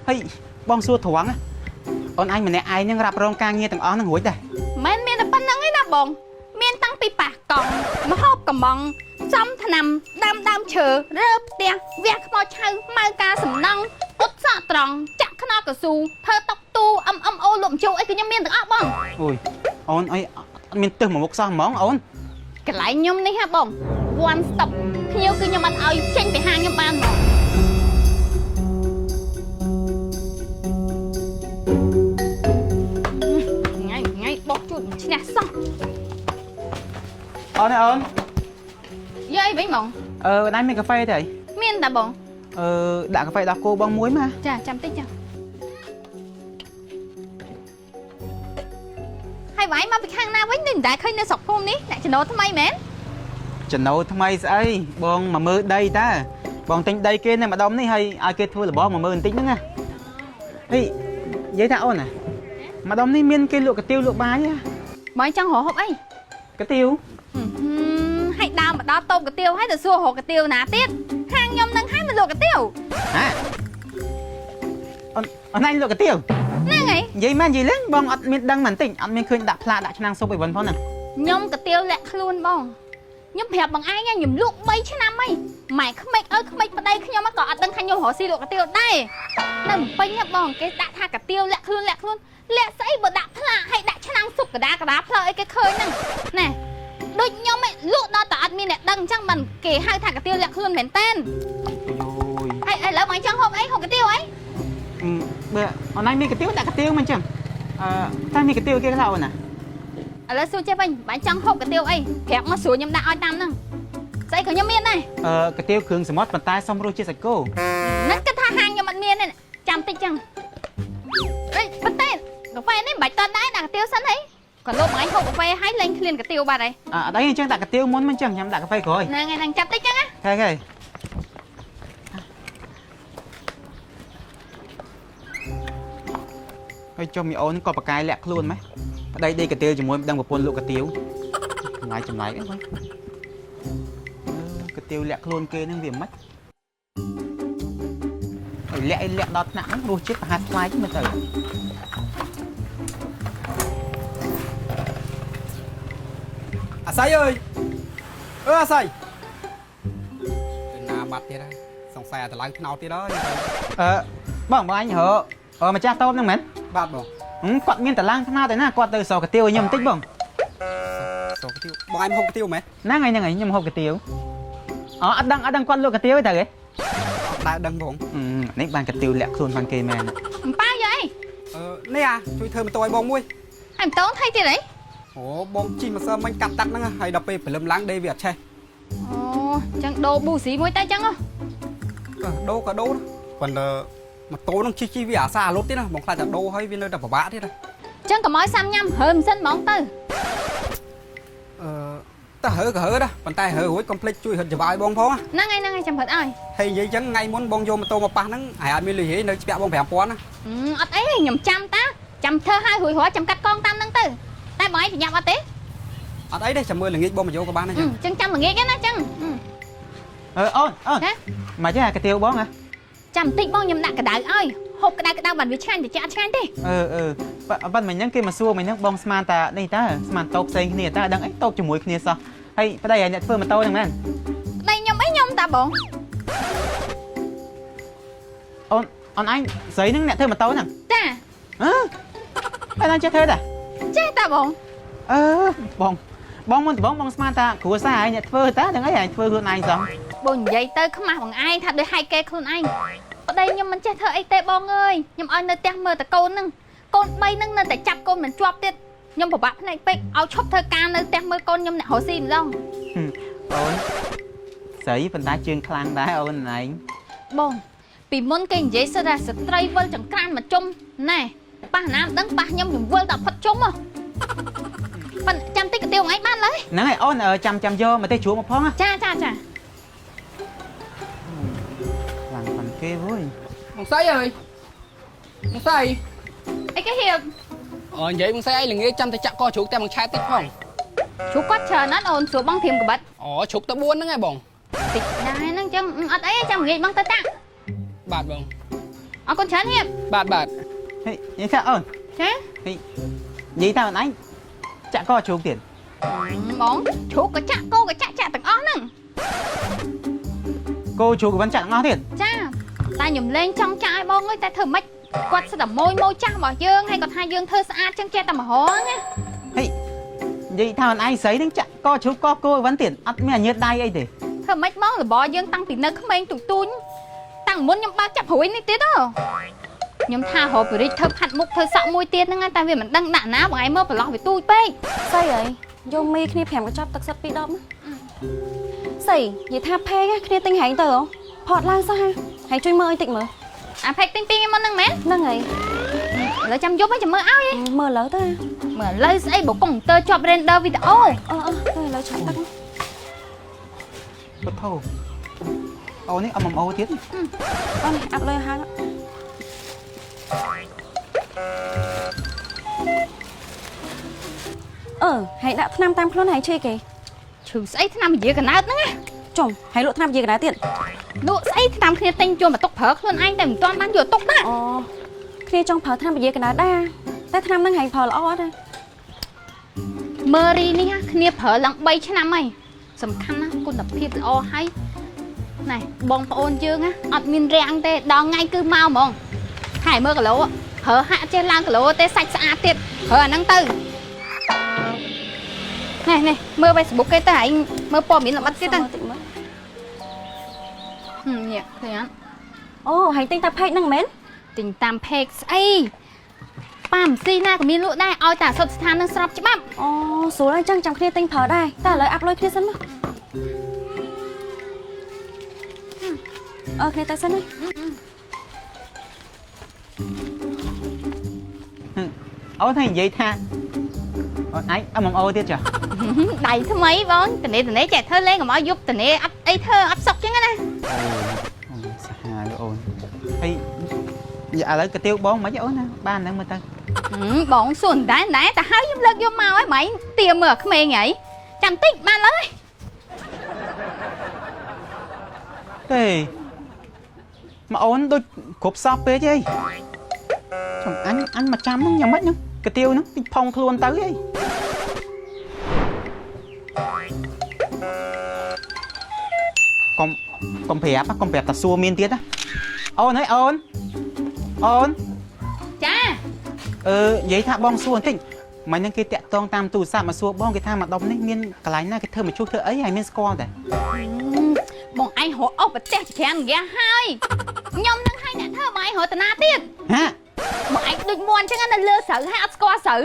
ហើយបងសួរត្រង់ណាអូនឯងម្នាក់ឯងនឹងរ៉ាប់រងការងារទាំងអស់ហ្នឹងរួចដែរ មិនមានតែប៉ុណ្្នឹងឯណាបង មានតាំងពីប៉ះកង់មហូបកំងចំថ្នាំដាំដើមឈើរើផ្ទះវះខ្មោចឆៅម៉ៅការសំណង់អ៊ុតសក់ត្រង់ចាក់ខ្នល់កស៊ូធ្វើតុកទូ MMO លក់ម្ជូរអីគឺខ្ញុំមានទាំងអស់បង អូយអូនអីអត់មានទឹះមួយមុខសោះហ្មងអូន កន្លែងខ្ញុំនេះហ่ะបង one stop ភ្ញៀវគឺខ្ញុំអត់ឲ្យចេញពីហាងខ្ញុំបានហ្មងថ្ងៃថ្ងៃបោកជូតមិនឈ្នះសោះ អូនអូន យកអីវិញហ្មង អឺដៃមានកាហ្វេទេអី មានតាបង អឺដាក់កាហ្វេដល់គោបងមួយមក ចាចាំតិចចាហើយវាយមកពីខាងណាវិញដូចមិនដែលឃើញនៅស្រុកភូមិនេះអ្នកចំណូលថ្មីមែន ចំណូលថ្មីស្អីបងមកមើលដីតើបងទិញដីគេនៅម្ដុំនេះហើយឲ្យគេធ្វើលបងមកមើលបន្តិចហ្នឹងណាហេនិយាយថាអូនណាម្ដុំនេះមានគេលក់កាទៀវលក់បាយហ៎ បងចង់រកហូបអី កាទៀវ ហឹមហើយដើមមកដល់តូបកាទៀវហើយទៅសួររកកាទៀវណាទៀតហាងខ្ញុំនឹងហើយមកលក់កាទៀវ ហាអូនអូនឯងលក់កាទៀវ ហ្នឹងហើយ និយាយមែននិយាយលេងបងអត់មានដឹងមែនតិចអត់មានឃើញដាក់ផ្លាកដាក់ឆ្នាំងស៊ុបអីវិញផងហ្នឹង ខ្ញុំកាទៀវលាក់ខ្លួនបងខ្ញុំប្រាប់បងឯងខ្ញុំលក់3ឆ្នាំហើយម៉ែក្មេកអើយក្មេកប្តីខ្ញុំក៏អត់ដឹងថាខ្ញុំរកស៊ីលក់កាទៀវដែរនៅពេញបងគេដាក់ថាកាទៀវលាក់ខ្លួនលាក់ខ្លួនលាក់ស្អីបើដាក់ផ្លាកហើយដាក់ឆ្នាំងស៊ុបកដាកដាផ្លូវអីគេឃើញហ្នឹងណែដូចខ្ញុំឯងលក់ដល់តែអត់មានអ្នកដឹងអញ្ចឹងបានគេហៅថាកាទៀវលាក់ខ្លួនមែនតើ អូយ ហើយឥឡូវបងចង់ហូបអីហូបកាទៀវអី បើអូនឯងមានកាទៀវដាក់កាទៀវមិនចឹងអឺតែមានកាទៀវគេខ្លះអូនណា ឥឡូវសួរចេះវិញបងចង់ហូបកាទៀវអីប្រាប់មកស្រួលខ្ញុំដាក់ឲ្យតាមហ្នឹងស្អីក៏ខ្ញុំមានដែរ អឺកាទៀវគ្រឿងសមុទ្រប៉ុន្តែសុំរសជាតិសាច់គោ ហ្នឹងគិតថាហាងខ្ញុំអត់មានទេចាំតិចចឹងអេប៉ុន្តែកាហ្វេនេះមិនបាច់តន់ដែរដាក់កាទៀវសិនហីក៏លោកបងឯងហូបកាហ្វេហើយលែងឃ្លានកាទៀវបាត់ហើយ អត់អីអញ្ចឹងដាក់កាទៀវមុនមិនចឹងខ្ញុំដាក់កាហ្វេក្រោយ ហ្នឹងហើយហ្នឹងចាំតិចចឹងណា ខេខេហើយចុះមីអូនក៏បកាយលាក់ខ្លួនម៉េះប្តីដេកកាទៀវជាមួយមិនដឹងប្រពន្ធលក់កាទៀវចម្លែកចម្លែកហ្នឹងបងកាទៀវលាក់ខ្លួនគេហ្នឹងវាមិនហើយលាក់អីលាក់ដល់ថ្នាក់ហ្នឹងរសជាតិប្រហែលថ្លៃមើលទៅ អាស័យអើយអឺអាស័យទៅណាបាត់ទៀតហើយសង្ស័យអាតម្លៃខ្នោតទៀតហើយ អឺបងបងអញរអឺម្ចាស់តូបហ្នឹងមែន បាទបង គាត់មានតឡាងខ្នោតឯណាគាត់ទៅសកាទៀវឲ្យខ្ញុំបន្តិចបង សកាទៀវបងឯងហូបកាទៀវមែន ហ្នឹងហើយហ្នឹងហើយខ្ញុំហូបកាទៀវអូអត់ដឹងអត់ដឹងគាត់លក់កាទៀវទេតើគេ អត់ដែលដឹងបង នេះបានកាទៀវលាក់ខ្លួនបានគេមែន អំប៉ាយកអី អឺនេះអាជួយធ្វើម៉ូតូឲ្យបងមួយ ហើយម៉ូតូថៃទៀតអី អូបងជិះម្សិលមិញកាត់ទឹកហ្នឹងហើយដល់ពេលព្រលឹមឡើងដេវាអត់ឆេះ អូចឹងដូរប៊ូស៊ីមួយទៅចឹងហ៎ ដូរក៏ដូរប៉ុន្តែម៉ូតូហ្នឹងជិះជិះវាអាសាអាលុតទៀតណាបងខ្លាចតែដូរហើយវានៅតែពិបាកទៀតណា ចឹងកុំឲ្យសាំញ៉ាំហើមសិនហ្មងទៅ អឺតើហើក៏ហើដែរប៉ុន្តែហើរួចកុំភ្លេចជួយរត់ច្បាយបងផង ហ្នឹងហើយហ្នឹងហើយចាំព្រឹកឲ្យ ហើយនិយាយចឹងថ្ងៃមុនបងយកម៉ូតូមកប៉ះហ្នឹងហើយអត់មានលុយហេនៅស្ពាក់បង5000ណា អត់អីខ្ញុំចាំតាចាំធ្វើឲ្យរួចរាល់ចាំកាត់កងតាមហ្នឹងទៅតែបងឯងប្រញាប់អត់ទេ អត់អីទេចាំមើលល្ងាចបងមកយកក៏បានដែរចឹង ចឹងចាំល្ងាចណាចឹង អឺអូនអូនមកចេះកាទៀវបងហ៎ ចាំបន្តិចបងខ្ញុំដាក់ក្តៅឲ្យហូបក្តៅក្តៅបានវាឆ្ងាញ់តិចអត់ឆ្ងាញ់ទេ អឺអឺប៉ិនមិញហ្នឹងគេមកសួរមិញហ្នឹងបងស្មានតានេះតើស្មានតូបផ្សេងគ្នាតើដឹងអីតូបជាមួយគ្នាសោះហើយប្តីឲ្យអ្នកធ្វើម៉ូតូហ្នឹងមែន ប្តីខ្ញុំអីខ្ញុំតាបង អូនអូនឯងស្រីហ្នឹងអ្នកធ្វើម៉ូតូហ្នឹង ចា អឺហើយណាចេះធ្វើតា ចេះតាបង អឺបងបងមុនដំបងបងស្មានតាគ្រួសារឯងអ្នកធ្វើតាដឹងអីឯងធ្វើខ្លួនឯងសោះ បងនិយាយទៅខ្មាស់បងឯងថាដូចហែកគេខ្លួនឯងប្តីខ្ញុំមិនចេះធ្វើអីទេបងអើយខ្ញុំឲ្យនៅផ្ទះមើលតកូនហ្នឹងកូន3ហ្នឹងនៅតែចាប់កូនមិនជាប់ទៀតខ្ញុំពិបាកភ្នែកពេកឲ្យឈប់ធ្វើការនៅផ្ទះមើលកូនខ្ញុំអ្នករស់ស៊ីម្ដង អូនស្រីប៉ុន្តែជើងខ្លាំងដែរអូនឯង បងពីមុនគេនិយាយសិតថាស្ត្រីវិលចង្ក្រានមកជុំណែប៉ះណាមិនដឹងប៉ះខ្ញុំខ្ញុំវិលដល់ផុតជុំហ៎ប៉ិនចាំតិចកាទៀវថ្ងៃបានលើ ហ្នឹងហើយអូនចាំចាំយកមកទេជ្រូកមកផង ចាចាចា ខ្លាំងប៉ុនគេវើយ បងស្អីអើយបងស្អី អីគេហៀប អឺនិយាយបងស្អីឯងល្ងាចចាំតែចាក់កជ្រូកតែមួយឆែតតិចផង ជ្រូកគាត់ច្រើនណាស់អូនស្រួលបងធៀមកបិត អូជ្រូកទៅ4ហ្នឹងឯងបង តិចដែរហ្នឹងចឹងអត់អីចាំងាយបងទៅតា បាទបង អ អរគុណច្រើនហៀប បាទបាទ ហេនិយាយថាអូន ចា និយាយថាអូនឯងចាក់កជ្រូកទៀត បងជ្រូកក៏ចាក់គោក៏ចាក់ចាក់ទាំងអស់ហ្នឹង គោជ្រូកក៏មិនចាក់ទាំងអស់ទៀត ចាតែខ្ញុំលេងចង់ចាក់ឲ្យបងអើយតែធ្វើម៉េចគាត់ស្ដាប់ម៉ួយម៉ូចាស់របស់យើងហើយគាត់ថាយើងធ្វើស្អាតចឹងចេះតែមហងណា ហេនិយាយថាអូនឯងស្រីនឹងចាក់កជ្រូកកគោអីវ៉ាន់ទៀតអត់មានអាញាតដៃអីទេ ធ្វើម៉េចបងរបរយើងតាំងពីនៅក្មេងទូទូចតាំងមុនខ្ញុំបើកចាប់ព្រួយនេះទៀតហ៎ខ្ញុំថារកបរិចធ្វើផាត់មុខធ្វើសក់មួយទៀតហ្នឹងតែវាមិនដឹងដាក់ណាបងឯងមើលប្រឡោះវាទូចពេក ស្អីហើយយកមីគ្នា5កញ្ចប់ទឹកសុទ្ធ2ដបណាស្អីនិយាយថាផេកគ្នាទិញហែងទៅហ៎ផតឡើងសោះហាហែងជួយមើលឲ្យតិចមើល អាផេកទិញពីមុនហ្នឹងមែន ហ្នឹងហើយ ឥឡូវចាំយប់ហ្នឹងចាំមើលឲ្យ មើលឥឡូវទៅ មើលឥឡូវស្អីបើកុំព្យូទ័រជាប់ render វីដេអូ អឺអឺទៅឥឡូវឆាប់ទឹក ពុទ្ធោអូននេះអមអូទៀត អូនអាប់លុយហើយអឺហែងដាក់ថ្នាំតាមខ្លួនហែងជួយគេ ឈឺស្អីថ្នាំពជាកណើតហ្នឹងណា ចុំហែងលក់ថ្នាំជាកណាទៀត លក់ស្អីថ្នាំគ្នាទិញយកមកទុកប្រើខ្លួនឯងតែមិនទាន់បានយកទុកណា អូគ្នាចង់ប្រើថ្នាំពជាកណាដែរតែថ្នាំហ្នឹងហែងប្រើល្អអត់ទេ មើរីនេះគ្នាប្រើឡើង3ឆ្នាំហើយសំខាន់ណាគុណភាពល្អហើយណែបងប្អូនយើងណាអត់មានរាំងទេដល់ថ្ងៃគឺមកហ្មងហើយមើលគីឡូប្រើហាក់ចេះឡើងគីឡូទេសាច់ស្អាតទៀតប្រើអាហ្នឹងទៅនេះនេះមើល Facebook គេទៅឯងមើលព័ត៌មានលម្អិតគេទៅ មើលតិចមើល នេះឃើញអត់ អូហែងទិញតែផេកហ្នឹងមែន ទិញតាម page ស្អីប៉ាមស៊ីណាក៏មានលក់ដែរឲ្យតែសុទ្ធស្ថាននឹងស្របច្បាប់ អូស្រួលហើយចឹងចាំគ្នាទិញប្រើដែរតែឥឡូវអាប់លុយគ្នាសិនមកអឺគ្នាទៅសិនណា អូនថានិយាយថាអូនឯងអមអូទៀតចា ដៃថ្មីបងតនេតនេចេះធ្វើលេងកុំឲ្យយប់តនេអត់អីធ្វើអត់សុកចឹងណា អូនសាហាវអូនហើយឥឡូវកាទៀវបងមិនអូនណាបានហ្នឹងមើលទៅ បងសួនដែរដែរតែហើយខ្ញុំលើកយកមកហើយម៉ែទៀមមើលក្មេងហីចាំតិចបានឡើយ ទេមកអូនដូចគ្រប់សពពេកអីចំអញអញមកចាំហ្នឹងយ៉ាងម៉េចហ្នឹងកាទៀវហ្នឹងតិចផុងខ្លួនទៅអីកុំកុំប្រាប់កុំប្រាប់តាសួរមានទៀតណាអូនហីអូនអូន ចា អឺនិយាយថាបងសួរបន្តិចមិញហ្នឹងគេតាក់តងតាមទូរស័ព្ទមកសួរបងគេថាម្ដុំនេះមានកន្លែងណាគេធ្វើមកជួសធ្វើអីហើយមានស្គាល់តែ បងឯងរកអស់ប្រទេសច្រើនយ៉ាងហើយខ្ញុំនឹងឲ្យអ្នកធ្វើបងឯងរកតាណាទៀត ហា បងឯងដូចមន់ចឹងណាលើស្រូវហើយអត់ស្គាល់ស្រូវ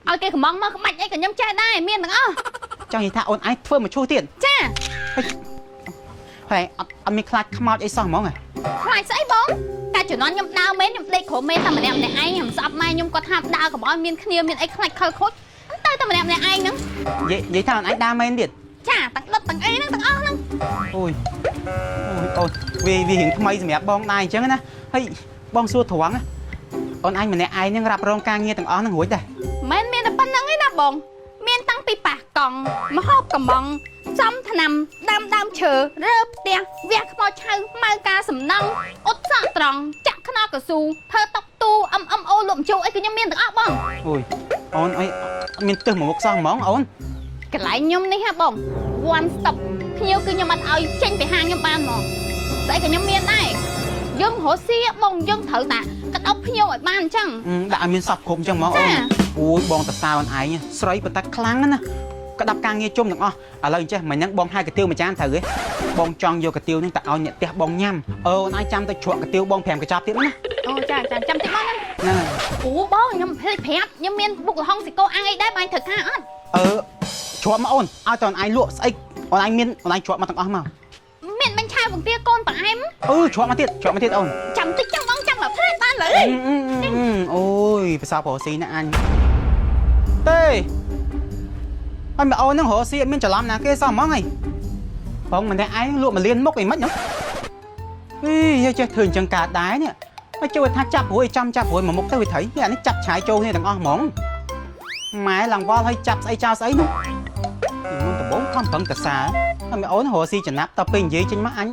ឲ្យគេកំងមកក្បាច់អីក៏ខ្ញុំចេះដែរមានទាំងអស់ ចង់និយាយថាអូនឯងធ្វើមកជួសទៀត ចា ហើយអត់អត់មានខ្លាចខ្មោចអីសោះហ្មងហ៎ ខ្លាចស្អីបងតែជំនាន់ខ្ញុំដើរមែនខ្ញុំដេកក្រុមមែនតែម្នាក់ម្នាក់ឯងខ្ញុំស្អប់ម៉ែខ្ញុំគាត់ថាដើរកុំឲ្យមានគ្នាមានអីខ្លាចខលខូចទៅតែម្នាក់ម្នាក់ឯងហ្នឹង និយាយនិយាយថាអូនឯងដើរមែនទៀត ចាទាំងដុតទាំងអីហ្នឹងទាំងអស់ហ្នឹង អូយអូយអូនវាវារៀងថ្មីសម្រាប់បងដែរអញ្ចឹងណាហើយបងសួរត្រង់ណាអូនឯងម្នាក់ឯងហ្នឹងរ៉ាប់រងការងារទាំងអស់ហ្នឹងរួចដែរ មិនមានតែប៉ុណ្្នឹងឯណាបងមានតាំងពីប៉ះកង់មហូបកំងចំថ្នាំដាំដើមឈើរើផ្ទះវះខ្មោចឆៅម៉ៅការសំណង់អ៊ុតសក់ត្រង់ចាក់ខ្នោកស៊ូធ្វើតុកទូអឹមអឹមអូលក់ម្ជូរអីគឺខ្ញុំមានទាំងអស់បង អូយអូនអីអត់មានទឹះមួយមុខសោះហ្មងអូនក ន្លែងខ្ញុំនេះហ่ะបង one stop ភ្ញៀវគឺខ្ញុំអត់ឲ្យចេញពីហាងខ្ញុំបានហ្មងស្អីក៏ខ្ញុំមានដែរយើងរកស៊ីបងយើងត្រូវតាក្តោបភ្ញៀវឲ្យបានអញ្ចឹង ដាក់ឲ្យមានសពគ្រប់អញ្ចឹងហ្មងអូនអូយបងតសើអូនឯងស្រីប៉ុន្តែខ្លាំងណាស់ក្តាប់ការងារជុំទាំងអស់ឥឡូវអញ្ចេះមិញហ្នឹងបងហៅកាទៀវមួយចានត្រូវទេបងចង់យកកាទៀវហ្នឹងទៅឲ្យអ្នកផ្ទះបងញ៉ាំអឺអូនឯងចាំទៅជ្រក់កាទៀវបង5កញ្ចប់ទៀតណា អូចាចាចាំតិចបងណា ហ្នឹង អូបងខ្ញុំភ្លេចប្រាប់ខ្ញុំមានបុកលហុងសិកោអាំងអីដែរបាញ់ត្រូវការអត់ អឺជ្រក់មកអូនឲ្យតអូនឯងលក់ស្អីអូនឯងមានអូនឯងជ្រក់មកទាំងអស់មក មានបាញ់ឆាវពងទាកូនផ្អែម អឺជ្រក់មកទៀតជ្រក់មកទៀតអូន ចាំតិចចាំបងចាំមកភ្លេចបានលើ អូយភាសាប្រុសស៊ីណាអញទេហើយមកអូនហ្នឹងរកស៊ីអត់មានច្រឡំណាគេសោះហ្មងហីបងម្នាក់ឯងលក់មួយលានមុខអីមិនហ្នឹងអីយាយចេះធ្វើអញ្ចឹងកើតដែរនេះហើយជួយថាចាប់រួយចាំចាប់រួយមួយមុខទៅវាត្រីនេះអានេះចាប់ឆាយចូលគ្នាទាំងអស់ហ្មងម៉ែឡើងវល់ហើយចាប់ស្អីចោលស្អីនោះពីមុនដំបូងខំប្រឹងតសាហើយមកអូនរកស៊ីចំណាប់តពេលនិយាយចេញមកអញ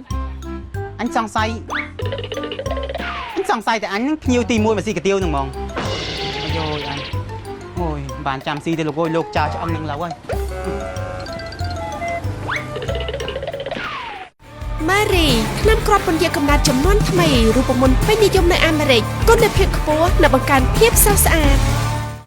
អញសង្ស័យ សង្ស័យតែអញហ្នឹងភ្ញៀវទី1មកស៊ីកាទៀវហ្នឹងហ្មងអាយយអញអូយមិនបានចាំស៊ីទេលោកអើយលោកចៅឆ្អឹងហ្នឹងឡើយ ម៉ារីថ្នាំគ្រាប់ពន្យាកំណត់ចំនួនថ្មីរូបមន្តពេញនិយមនៅអាមេរិកគុណភាពខ្ពស់និងបង្កើនភាពស្រស់ស្អាត។